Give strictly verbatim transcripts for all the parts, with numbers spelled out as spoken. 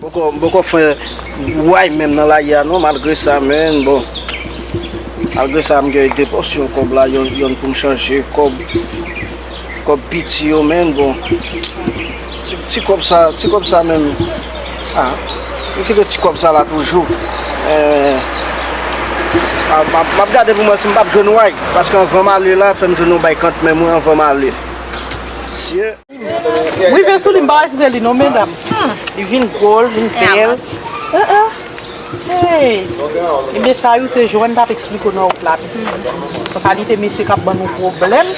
Poko, m poko fè way menm nan layi a non, malgre sa, men bon. Malgre sa, m gen de pòsyon kòb la, yonn, yonn pou m chanje kòb, kòb piti yo, men bon. Ti, ti kòb sa, ti kòb sa menm. Ah, m kite ti kòb sa la toujou. Eh, ah, m ap, m ap gade pou mwen si m p ap jwenn way, paske anvan m ale la, fè m jwenn yon bay kant men mwen anvan m ale. Sye. M rive sou li, m pa wè si se li non, medam. Li vin gwo, li vin bèl. Ah, ah. Hey! Ebyen, sa yo se jan m t ap eksplike w nan wout la, pitit. Se yon kalite mesye k ap ban nou pwoblèm.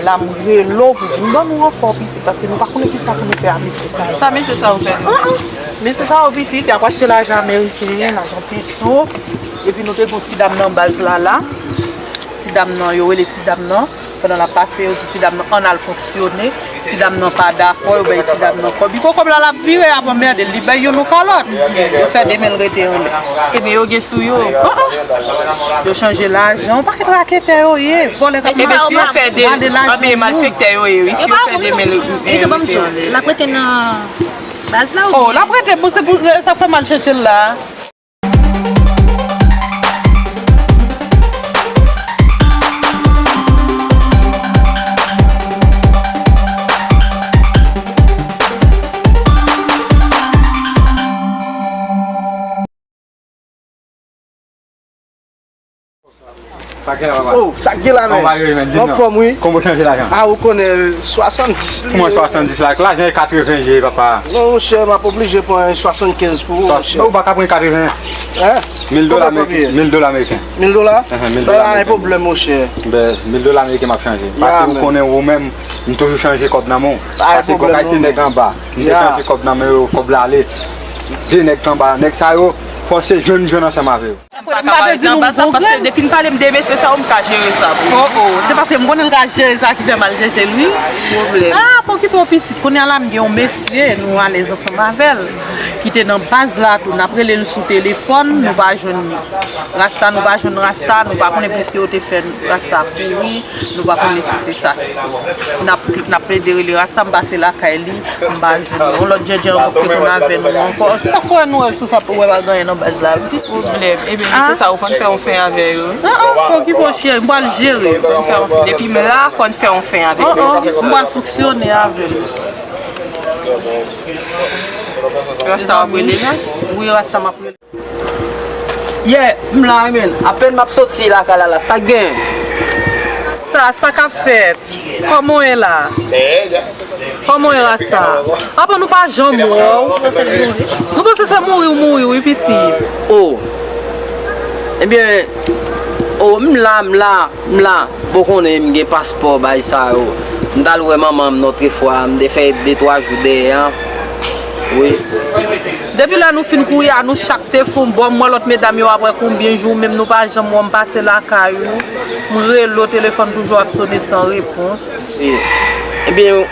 La, m rele w pou vin ban nou ranfò, pitit, paske nou pa konnen kisa pou nou fè a mesye sa yo. Sa mesye sa yo fè? Ah, ah. Mesye sa yo, pitit, y ap achte lajan ameriken, lajan peso. Epi nou te gen yon ti dam nan baz la, la. Ti dam nan, yo rele ti dam nan. Pandan l ap pase, yo di ti dam nan ann al fonksyone. Ti dam nan pa dakò, yo bay ti dam nan kòb. Li pran kòb la, l ap vire, ap anmède l. Li bay youn yon kalòt. Yo fè de men l rete anlè. Ebyen, yo gen sou yo. Yo chanje lajan. Yon pakèt raketè yo ye. Vòlè k ap fè de, anben malfektè yo ye, wi. Si yo fè de men l rete anlè. L ap rete nan baz la, ou... Oh, l ap rete, bon, se pou sa fè m al chèche l la. Sa k gen la, papa? Oh, sa k gen la, men? Anfòm, wi. Kòman w chanje lajan? Ah, ou konnen, swasanndis li ye. Kòman swasanndis la? Lajan e katreven ye, papa. Non, monchè, m ap oblije pran swasannkenz pou ou, monchè. Ou pa ka pran katreven? Hein? Mil dola ameriken. Mil dola ameriken. Mil dola? Enhen, mil dola ameriken. Pa gen pwoblèm, monchè. Ben, mil dola ameriken m ap chanje. Paske ou konnen ou menm, m toujou chanje kòb nan men w. Paske kòb Ayiti nèg anba. M te chanje kòb nan men yo, kòb la ale. De nèg k anba. Nèg sa yo, fò se jwenn, jwenn ansanm avè yo. M pa ka pale nan baz la, paske depi n pale m de mesye sa yo, m ka jere sa pou ou. Oh, oh, se paske m konnen l ka jere sa ki fè m al chèche l, wi. Pwoblèm. Ah, pa okipe w, pitit. Kounye a la, m gen yon mesye, nou alèz ansanm avè l, ki te nan baz la tou. N ap rele l sou telefòn, nou pa jwenn li. Rasta, nou pa jwenn Rasta, nou pa konnen piske yo te fè Rasta kouri. Nou pa konnen si se sa ki koz. N ap, n ap plede rele Rasta, m pase lakay li, m pa jwenn li. Yon lòt djèdjè ankò k te konn avè nou ankò. Sa fè nou wè sou sa pou wè pa gen anyen nan baz la, wi. Pwoblèm. Ebyen, mesye sa yo, fò n fè yon fen avè yo. Ah, ah, pa okipe w, cheri, m pral jere. Fò n fè yon fen. Depi m la, fò n fè yon fen avè yo. Oh, oh, m pral fonksyone avè l. Rasta w ap rele la? Wi, Rasta, m ap rele. Yeah, m la, men. Apèn m ap soti lakay la, la. Sa k gen? Rasta, sa k ap fèt? Kòman w ye la? Kòman w ye, Rasta? Apa nou pa janm wè w? Nou panse se mouri w mouri, wi, pitit. Oh. Ebyen, oh, m la, m la, m la. Bon, konnen m gen paspò, bagay sa yo. M t al wè manman m nòtrefwa, m te fè de twa jou dèyè a. Wi. Depi lè nou fin kouri a, nou chak te fou. Bon, m wè lòt medam yo ap wè konbyen jou, menm nou pa janm wè m pase lakay ou. M rele w, telefòn toujou ap sone san repons. Wi. Ebyen,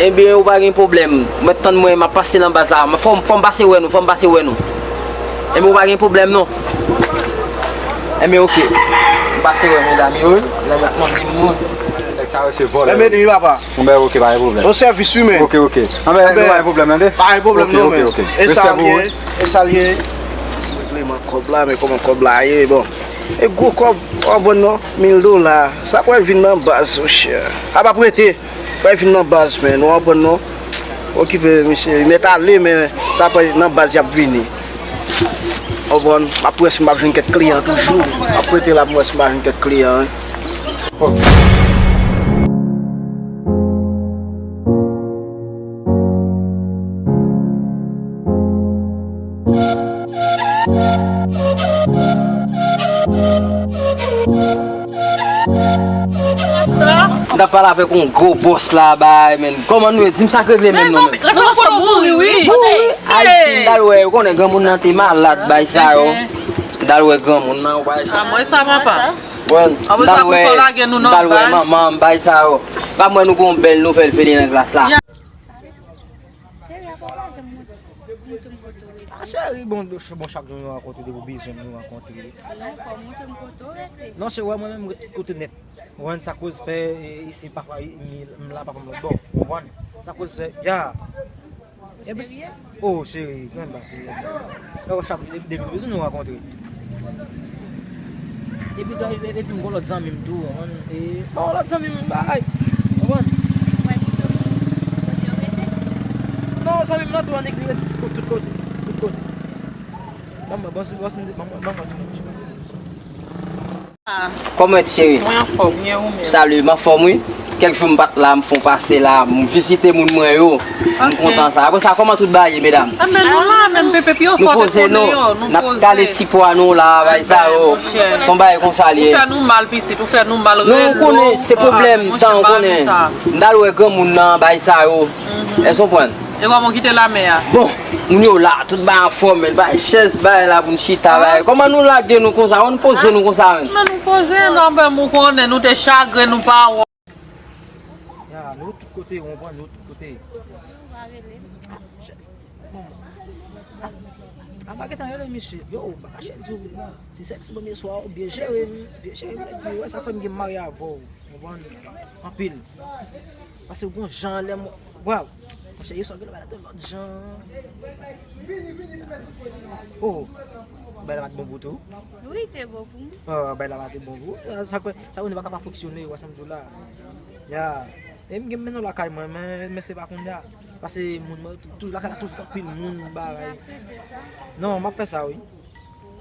ebyen, ou pa gen pwoblèm. Mèt tann mwen, m ap pase nan baz la. Fò m, fò m pase wè nou, fò m pase wè nou. Ebyen, ou pa gen pwoblèm, non. Ebyen, oke. M pase wè medam yo, wi. Lè m ap mande moun. Sa yo se vòlè. Mwen mete wi, papa. Bon, ben, ok, pa gen pwoblèm. O sèvis wi, men. Ok, ok. Anben, nou pa gen pwoblèm, tande? Pa gen pwoblèm, non, men. Ok, ok. E sa l ye, e sa l ye. Regle mwen kòb la, men kòman kòb la ye, bon. E gwo kòb, w konprann non? Mil dola. Sa pral vin nan baz, monchè. A pa prete. Pral vin nan baz, men. Ou konprann non? Okipe, misye. Li mèt ale, men sa pral nan baz y ap vini. Ou konprann? M ap wè si m ap jwenn kèk kliyan toujou. M ap prete la pou m wè si m ap jwenn kèk kliyan, wi. M t ap pale avèk yon gwo bòs la, bay, men. Kòman nou ye? Di m sa k regle menm non, men. Mezanmi, lè sa poko mouri, wi. Ayiti, m t al wè, ou konnen granmoun nan te malad, bay sa yo. M t al wè granmoun nan, bay sa. A, mwen sa, papa. Bon, m t al wè, m t al wè manman m, bay sa yo. Pa mwen nou gon bèl nouvèl pede nan klas la. Cheri, apa w pa janm mont-, montre m kote w rete? A, cheri, bon, bon, chak jou nou rankontre, depi w bezwen m, nou rankontre. Non, fò w montre m kote w rete. Non, cheri, wè mwen menm, m ret tout kote nèt. Ou konprann sa koz fè, e, isi, pafwa, e, mi, m la, pafwa, m lòt bò. Ou konprann? Sa koz fè, ya. Ou serye? Oh, cheri, mwen pa serye. Yo, chak jou, depi, depi nou bezwen nou rankontre. Epi, epi, epi, m gon lòt zanmi m tou, ou konprann? E, bon, lòt zanmi m, bay. Ou konprann? Ou wè pito kote yo rete? Non, zanmi m nan tou, annik li rete tout, tout kote. Tout kote. Ban mwen, ban, ban, ban, ban, ban, ban, ban. Kòman w ye, cheri? Mwen anfòm, mwen ou menm? Salut, m anfòm, wi. Kèk jou m pa t la, m fè yon pase la, m vizite moun mwen yo. M kontan sa. Apre sa, kòman tout bagay ye, medam? Anben, nou la, menm pepe, pi yo sòti konnen yo, nou poze. N ap kale ti pwa nou la, bay sa yo. Se yon bagay konsa li ye. Ou fè nou mal, pitit, ou fè nou mal, relo. Nou konnen se pwoblèm tan, ou konnen. M t al wè granmoun nan, bay sa yo. Èske w konprann? E kòman w kite lamè a? Bon, moun yo la, tout bagay anfòm, men bay chèz, bay la pou n chita, bay. Kòman nou lage nou konsa? Kòman nou poze nou konsa, men? Men nou poze, non, men ou konnen, nou te chagren, nou pa wè. Ya, nou tout kote, ou konprann, nou tout kote. Bon, a, a pa gentan rele misye. Yo, pa kache di w. Ti sèks premye swa, w byen jere m, byen jere m, di, wè sa fè m gen marye avè w, ou konprann? Anpil. Paske w gon jan lè m, waw. Monchè, yè swa, gen lè bagay la te lòt jan. Oh, bagay la pa t bon pou tou. Wi, te bon pou mwen. Oh, bagay la pa te bon pou ou. Sa kwè, sa kwè nou pa ka pa fonksyone, wè sa m di w la. Ya. E m gen mennen w lakay mwen, men, men se pa kounye a. Paske moun mwen, tou, tou lakay la toujou anpil moun, bagay. Non, m ap fè sa, wi.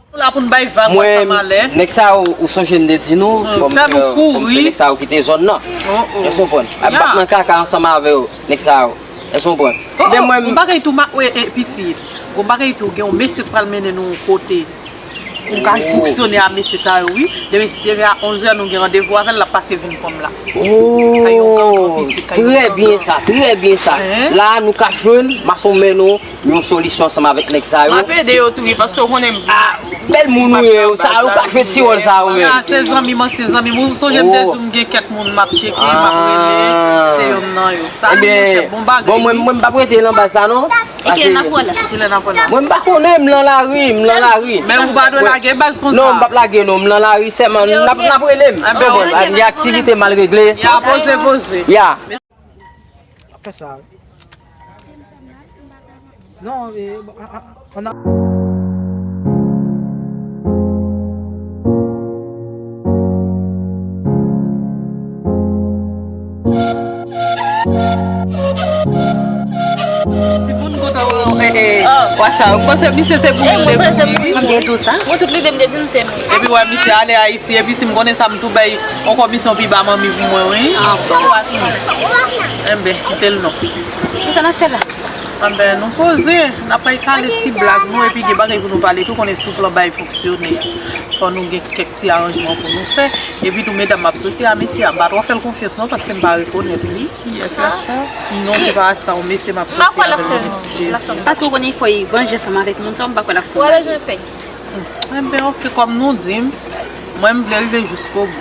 Nou la pou n bay vag ansanm alè. Mwen, nèg sa yo, ou sonje m te di nou, kòm se, kòm se nèg sa yo ki te zòn nan. Èske w konprann? Ap bat nan kaka ansanm avè yo, nèg sa yo. Èske w konprann? Ebyen mwen, gon bagay tou, ma, wi, e, pitit. Gon bagay tou, gen yon mesye k pral mennen nou yon kote. Ou ka fonksyone a mesye sa yo, wi. Demen si te vin a onz è, nou gen randevou avè l, l ap pase vin kòm la. Oh, trè byen sa, trè byen sa. La, nou ka jwenn, mason men nou. Yon solisyon ansanm avèk nèg sa yo. M ap ede yo tou wi, paske w konnen m. Ah, bèl moun ou ye, sa ou ka jwe ti wòl sa ou menm. Ah, se zanmi m, se zanmi m. Ou sonje m te di w m gen kèk moun m ap tcheke, m ap rele. Se yonn nan yo. Sa li monchè, bon bagay. Bon, mwen, mwen m p ap rete nan baz sa non. E kilè n ap wè la? Kilè n ap wè la? Mwen m pa konnen, m nan lari, m nan lari. Men ou pa dwe lage baz konsa. Non, m p ap lage non, m nan lari sèlman, n ap, n ap rele m. Gen aktivite m al regle. Ya, poze, poze. Ya. Ap fè sa. Non, e, bon, a, a, ann a. Timoun kontan wè w, e, e, wasa, m panse misye se pou li, li pou li. Mwen gen tou sa. Mwen tout lide m te di m se nou. Epi wè misye ale Ayiti, epi si m konnen sa, m tou bay yon komisyon pi ba manmi pou mwen, wi. Ah, bon. Enben, kite l non. Kisa n ap fè la? Anben, nou poze, n ap bay kale ti blag nou, epi gen bagay pou nou pale tou, konnen sou plan bay fonksyone. Fò nou gen kèk ti aranjman pou nou fè. Epi tou, medam, m ap soti a mesye a, m pa twò fè l konfyans non, paske m pa rekonèt li. Kiyès, Rasta? Non, se pa Rasta, yon mesye m ap soti avè l nan mesye. Paske w konnen fò y vanje ansanm avèk moun sa, m pa kwè l ap fè yon bagay. Enben, oke, kòm nou di m, mwen m vle rive jiskobou.